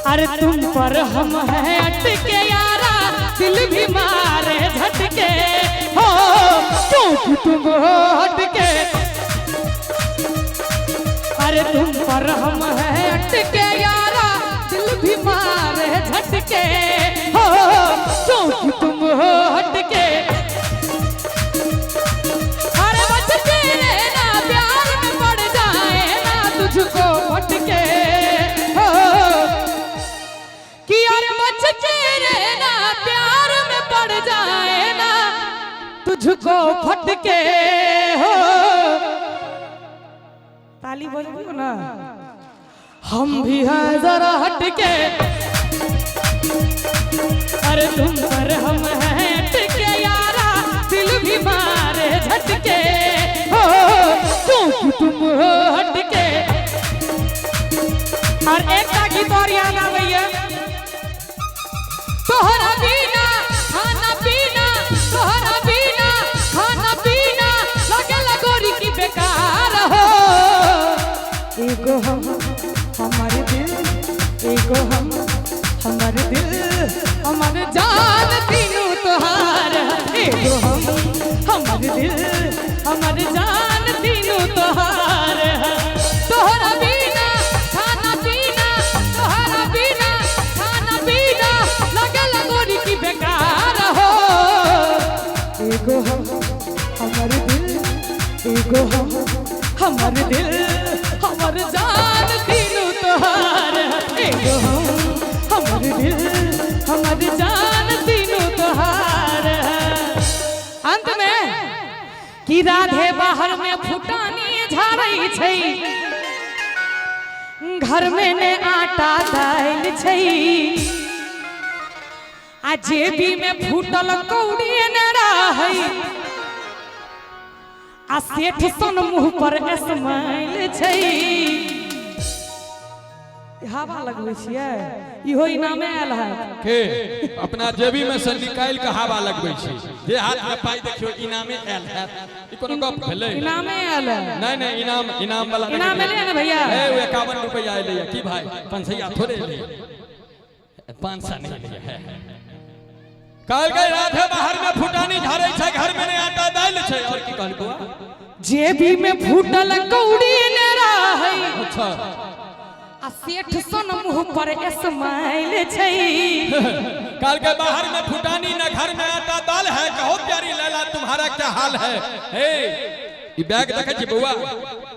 अरे तुम पर हम हैं अटके यारा, दिल भी मारे झटके हो, क्योंकि तुम हो हटके। अरे तुम पर हम हैं अटके यारा, दिल भी मारे झटके हो, क्योंकि तुम हो हटके। अरे बच के रहना, प्यार में पड़ जाए ना तुझको भटके हो, कि अरे बच के रहना, प्यार में पड़ जाए ना तुझको फटके हो। ताली बजबियो ना, हम भी हैं जरा हटके। अरे तुम पर हम हैं अटके यारा, दिल भी मारे झटके हो, क्योंकि तुम हो हटके। और एकटा गीत और याद आबैया, तोहरा बिना खाना पीना, तोहरा बिना खाना पीना लगेला गोरी की बेकार हो। एगो हम हमारे दिल, एगो हम हमारे दिल, हमारे जान तीनू तोहार। एगो हम हमारे दिल, हमारे जान तीनू तोहार। तोहरा बिना खाना पीना, तोहरा बिना खाना पीना लगेला गोरी की बेकार हो। एगो हम हमारे दिल, एगो हम हमारे दिल, हमारे जान तीनू तोहार। एगो हम हमारे दिल, हमारे जान तीनू तोहार। अंत में कि राधे बाहर में फुटानी झाड़ै छै, घर में ने आटा दालि छै, आ जेबी में फूटल कौड़ी ने रहै, आ सेठ सन मुंह पर स्माइल छै। हवा लगबै छियै, इहो इनामे आयल है। के अपना जेबी में से निकालि के हवा लगबै छी, जे हाथ में पाई देखियो इनामे आयल हैत, ई कोनो गप भेलै? इनामे आयल है। नहीं नहीं, इनाम इनाम वाला नहीं। इनाम एलै ने भैया? ए, ओ 51 रुपया एलै की भाई, 500 थोड़े एलै, 500 नहीं एलै है। कहलकै राधे बाहर में फुटानी झाड़ै छै, घर में नहि आटा दालि छै। और की कहलकै बौआ? जेबी में फूटल कौड़ी ने रहै, अच्छा, आ सेठ सन मुंह पर स्माइल छै। कहलकै बाहर में फुटानी न घर में आटा दाल है, कहो प्यारी लैला तुम्हारा क्या हाल है। हे, ई बैग देखै छी बौआ,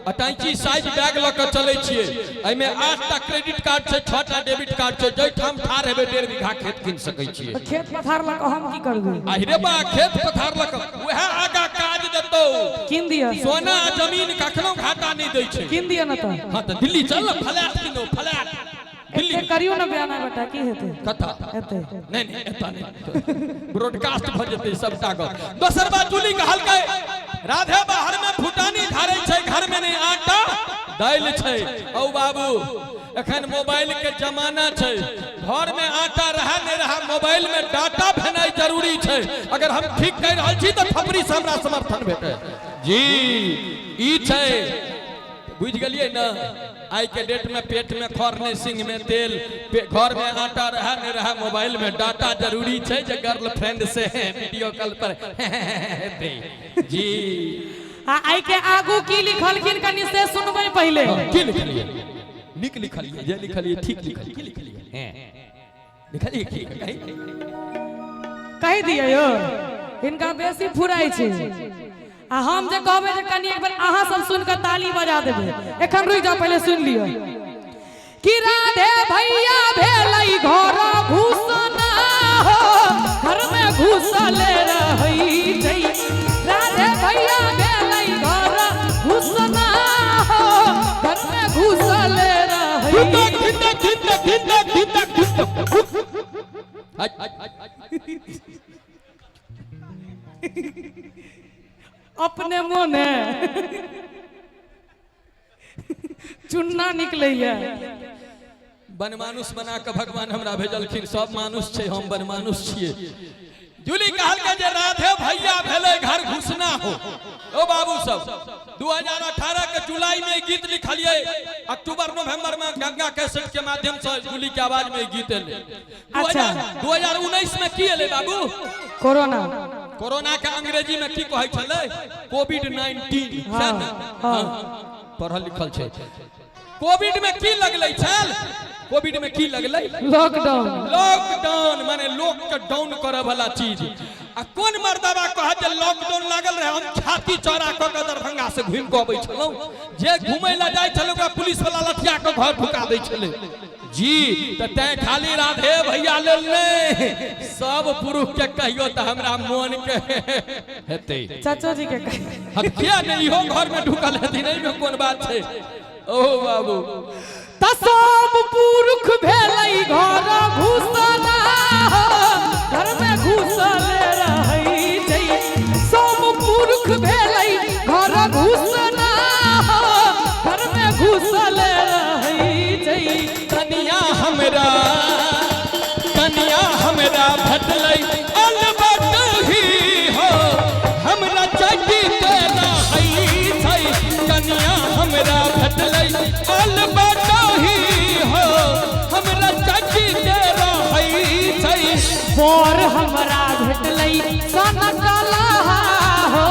अटैची साइज बैग लऽ कऽ चलै छियै, एहिमे 8टा क्रेडिट कार्ड छै, 6टा डेबिट कार्ड छै, जाहिठाम ठाढ़ हेबै 1.5 बीघा खेत कीन सकै छियै। खेत पथार लऽ कऽ हम की करबै? आहिरे बा, खेत पथार लऽ कऽ उएह आगा काज देतौ। कीन दिअ। सोना आ जमीन कखनो घाटा नहि दै छै। कीन दिअ ने तऽ। हाँ तऽ दिल्ली चल ने, फ्लैट कीनो, फ्लैट दिल्ली। एते करियौ ने बयाना बेटा, की हेतै? कथा एते नहीं नहीं, एतऽ नहि, ब्रॉडकास्ट भऽ जेतै सबटा गप। दोसर बात जूली कहलकै राधे बाहर में फुटानी झाड़ै छै, घर में नहि आटा दालि छै। औ बाबू, एखन मोबाइल के जमाना छै, घर में आटा रहा नहि रहा, मोबाइल में डाटा भेनाइ जरूरी छै। अगर हम ठीक कहि रहल छी तऽ थपड़ी से हमरा समर्थन भेटै जी। ई छै, बुझि गेलियै ने? आइ के डेट में पेट में खर नहीं सिंह में तेल, घर में आटा रहा नहीं रहा, मोबाइल में डाटा जरूरी छै जे गर्लफ्रेंड से वीडियो कॉल पर हेतै जी। आ आइ के आगू की लिखलखिन कनि से सुनबै पहिले। की लिखलियै? नीक लिखलियै, जे लिखलियै ठीक लिखलियै। की लिखलियै? हैं, लिखलियै की कही? कहि दिअ यौ, हिनका बेसी फुराइ छै। आ हम जे कहबै जे कनि एक बेर अहाँ सब सुनि कऽ ताली बजा देबै। एखन रुकि जाउ, पहिले सुनि लिअ। कि राधे भैया भेलै घर घुसना हो, घर में घुसल रहै छै। राधे भैया भेलै घर घुसना हो, घर में घुसल रहै। धिंदक धिंदक धिंदक धिंदक धिंदक धिंदक। अपने मोने चुन्ना निकलैया। बनमानुष बना कऽ भगवान हमरा भेजलखिन, सब मानुष छै, हम बनमानुष छियै। जूली कहलकै जे राधे भैया भेलै घर घुसना हो। ओ बाबू सब 2018 के जुलाई में गीत लिखलिए, अक्टूबर नवंबर में गंगा कैसेट के माध्यम से जूली के आवाज में गीत एलै। अच्छा। 2019 में की एलै बाबू? कोरोना। कोरोना के अंग्रेजी में की कहै छलै? कोविड-19। हाँ, हाँ। पढ़ल लिखल छै। कोविड में की लगलै छल? कोविड में की लगलै? लॉकडाउन। लॉकडाउन माने लोक के डाउन करे वाला चीज। आ कोन मर्दबा कहत जे लॉकडाउन लागल रहे, हम छाती चौड़ा क के दरभंगा से घुमि के अबै छलहुँ। जे घुमै ला जाइ छलै ओकरा पुलिस वाला लठिया के घर ढुका दै छलै जी। तऽ तैं खाली राधे भैया लेल नहि, सब पुरुष के कहियो तऽ हमरा मोन के हेतै। चाचो जी के कहि। हम किया नहि, इहो घर में ढुकल हेथिन, एहिमे कोन बात छै। ओ बाबू त सब पुरुख भेलै घर घुसना, घर में घुसल रहै छै। सब पुरुख भेलै घर घुसना, घर में घुसल रहै छै। कनिया हमरा, कनिया हमरा भेटलै अलबत ही हो, हमरा चटी के रहै छै। कनिया हमरा भेटलै अलबत ही हो, हमरा चटी के रहै छै। बर हमरा भेटलै सन कलहा हो,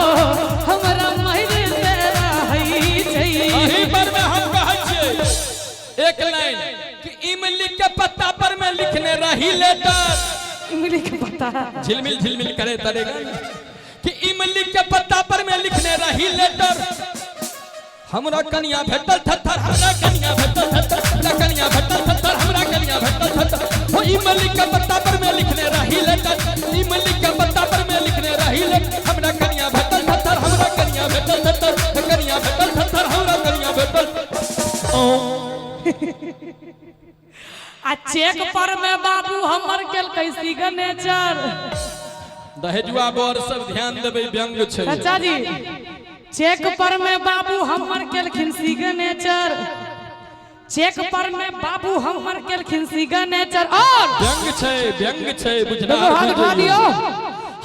हमरा मरिते रहै छै। एही पर में हम कहै छियै एक लाइन कि इमली के पत्ता पर में लिखने रही लेटर। इमली के पत्ता। झिलमिल झिलमिल करे तरेगा कि इमली के पत्ता पर में लिखने रही लेटर। हमरा कनिया भेटल थत्थर, हमरा कनिया भेटल थत्थर, हमरा कनिया भेटल थत्थर, हमरा कनिया भेटल थत्थर। हो इमली के पत्ता पर में लिखने रही लेटर, इमली के पत्ता पर में लिखने रही लेटर। हमरा कनिया भेटल थत्थर, हमरा कनिया भेटल थत्थर, कनिया भेटल थत्थर, हमरा कनिया भेटल। आ चेक पर में बाबू हमर केलकै सिग्नेचर। दहेजुआ बर सब ध्यान देबै, व्यंग छै। चाचा जी चेक पर में बाबू हमर केलखिन सिग्नेचर, चेक पर में बाबू हमर केलखिन सिग्नेचर। और व्यंग छै, व्यंग छै, बुझना। देखो हाथ उठा दियो।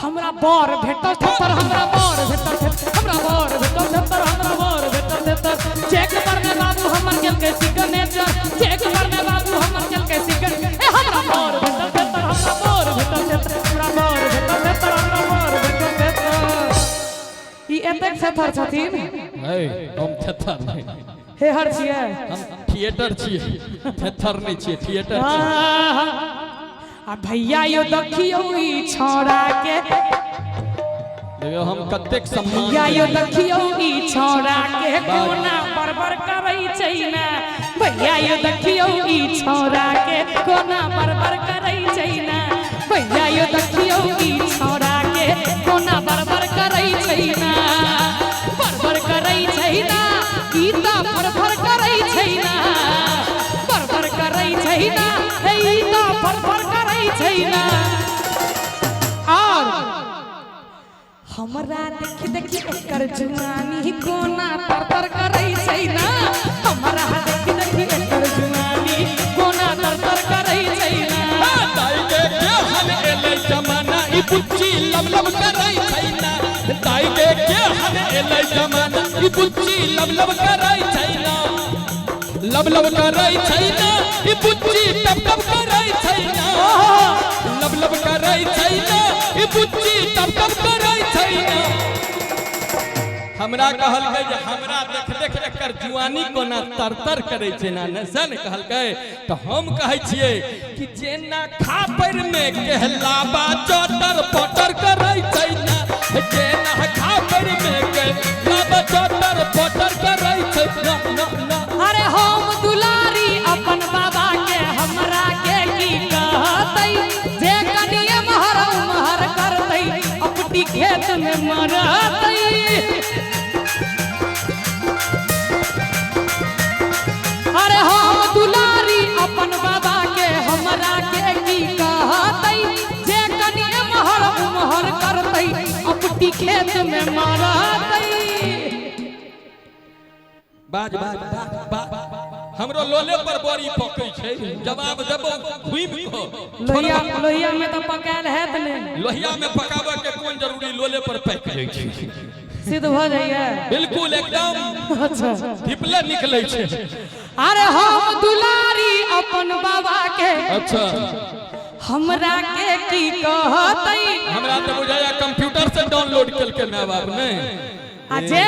हमरा बर भेटल थत्थर, हमरा बर भेटल थत्थर, हमरा बर भेटल थत्थर, हमरा बर भेटल थत्थर। चेक पर में बाबू हमर केलकै सिग्नेचर, चेक पर में बाबू हमर केलकै सिग्नेचर। ए हमरा बर भेटल थत्थर, हमरा बर भेटल थत्थर, हमरा बर भेटल थत्थर, हमरा बर भेटल थत्थर। ई एतेक थत्थर छथिन। है, हम थेथर नहि, हेहर छियै। हम थिएटर छियै, थेथर नहि छियै, थिएटर छियै। आ भैया यो देखियौ ई छौड़ा के, देखियौ हम कतेक सम्मान। भैया यो देखियौ ई छौड़ा के कोना बड़बड़ करै छै ना। भैया यो देखियौ ई छौड़ा के कोना बड़बड़ करै छै ना। भैया यो देखियौ ई छौड़ा के कोना बड़बड़ करै छै ना, बड़बड़ करै छै ना, ई तऽ फड़फड़ करै छै ना, बड़बड़ करै छै ना, हे ई तऽ फड़फड़ करै छै ना। और हमरा देखि देखि एकर जुआनी कोना तर-तर करै छै ना। हमरा देखि देखि एकर जुआनी कोना तर-तर करै छै ना। ताई के केहन एलै जमाना, ई बुच्ची लब लब करै छै ना। ताई के केहन एलै जमाना, ई बुच्ची लब लब करै छै ना, लब लब करै छै ना, ई बुच्ची टप टप करै छै ना, लब लब करै छै ना, ई बुच्ची टप टप करै छै ना। हमरा कहलकै जे हमरा देख देख एकर जुआनी कोना तर तर करै छै ना, नशा ने कहलकै। तऽ हम कहै छियै कि जेना खापरि में कहलाबा चटर पटर करै छै ना, जेना खापरि में कहलाबा चटर पटर करै छै ना ना ना। अरे हम दुलारी अपन बाबा के हमरा के की कहतै, जे कनिए महर उमहर करतै अपटी खेत में मरतै। अरे हम दुलारी अपन बाबा के हमरा के की कहतै, जे कनिए महर उमहर करतै अपटी खेत में मरतै। बाज बाज बाज बाज। हमरो लोले पर बड़ी पकै छै, जवाब देबो घुमि कऽ। लोहिया, लोहिया में तो पकायल हैत ने। लोहिया में पकाबऽ के कोन जरूरी, लोले पर पकि जाइ छै। सिद्ध भऽ जाइए। बिल्कुल एकदम। अच्छा। धिपले निकलै छै। अरे हम दुलारी अपन बाबा के। अच्छा। हमरा के की कहतै? हमरा तऽ बुझाया कंप्यूटर से डाउनलोड केलकै माय बाप ने। आ जे